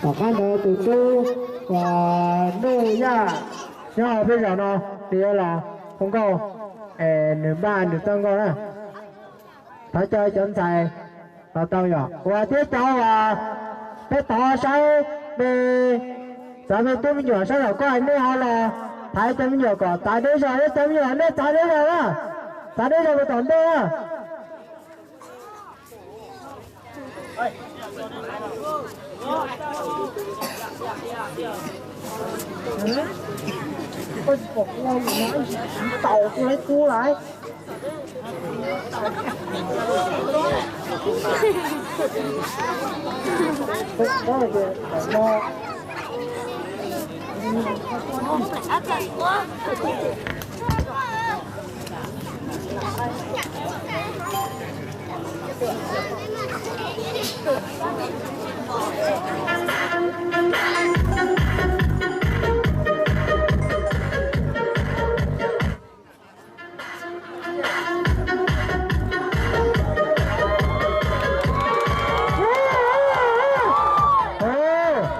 Tom qab ntawd tus tub uas Nuj Yaj nyob hauv peb zos no, nws yuav los hu nkauj, es nws npaj nws txoj nkauj na. Thov caw cov ntxhais los tau yom. Uas thiab cov uas peb thov saib me, cov me tub me nyuam sab nraum ko, nej ho los thaiv cov me nyuam kom txav deb zog, cov me nyuam nej txav deb zog na, txav deb zog mus tom ntej na. Koj tsis pom kuv los, kuv tsis taus kuv lawv kub lawm.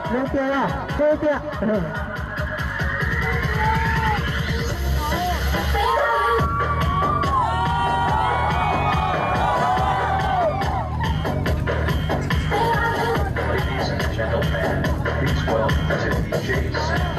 Zoo tiag, zoo tiag. Ladies and gentlemen, please welcome to D J Sam.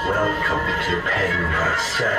Welcome to Penrose.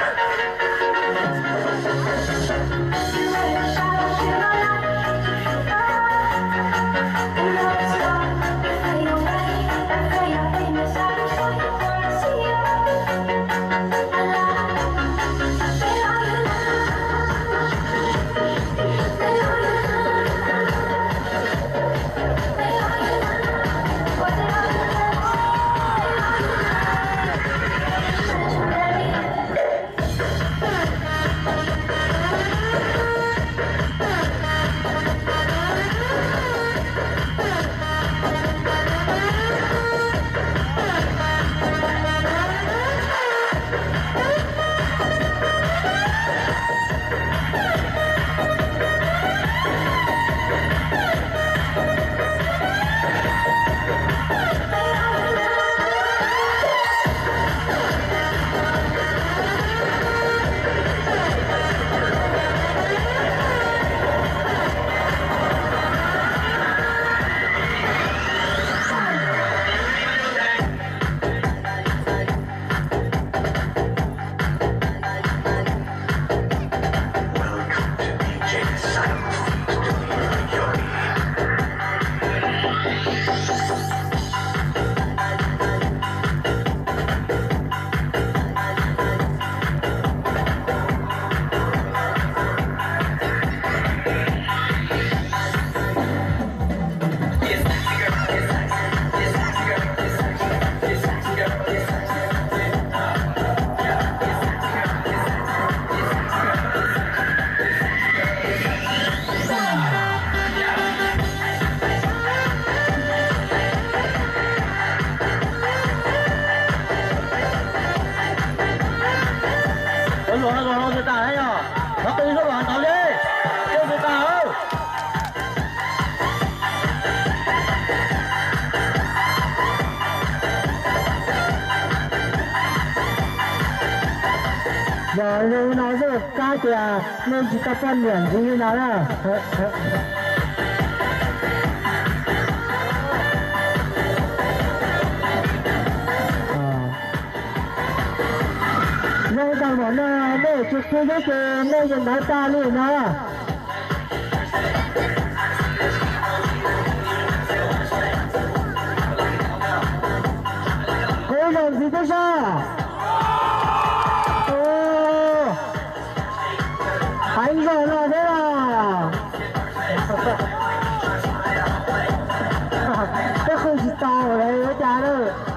Los los tus tas yog, los tus zoo los ntau li, tus tas. Yog li no xwb kab tias nej tsis tau poj niam ntxiv li no na. Zoo tag npaum no nej tsis qhib thiab ces nej yeej ntawd tag li no. Kuv ib zaug ntxiv twb sab. Heev zog no thiab los. Peb qw tsis tau lawm ua cas na.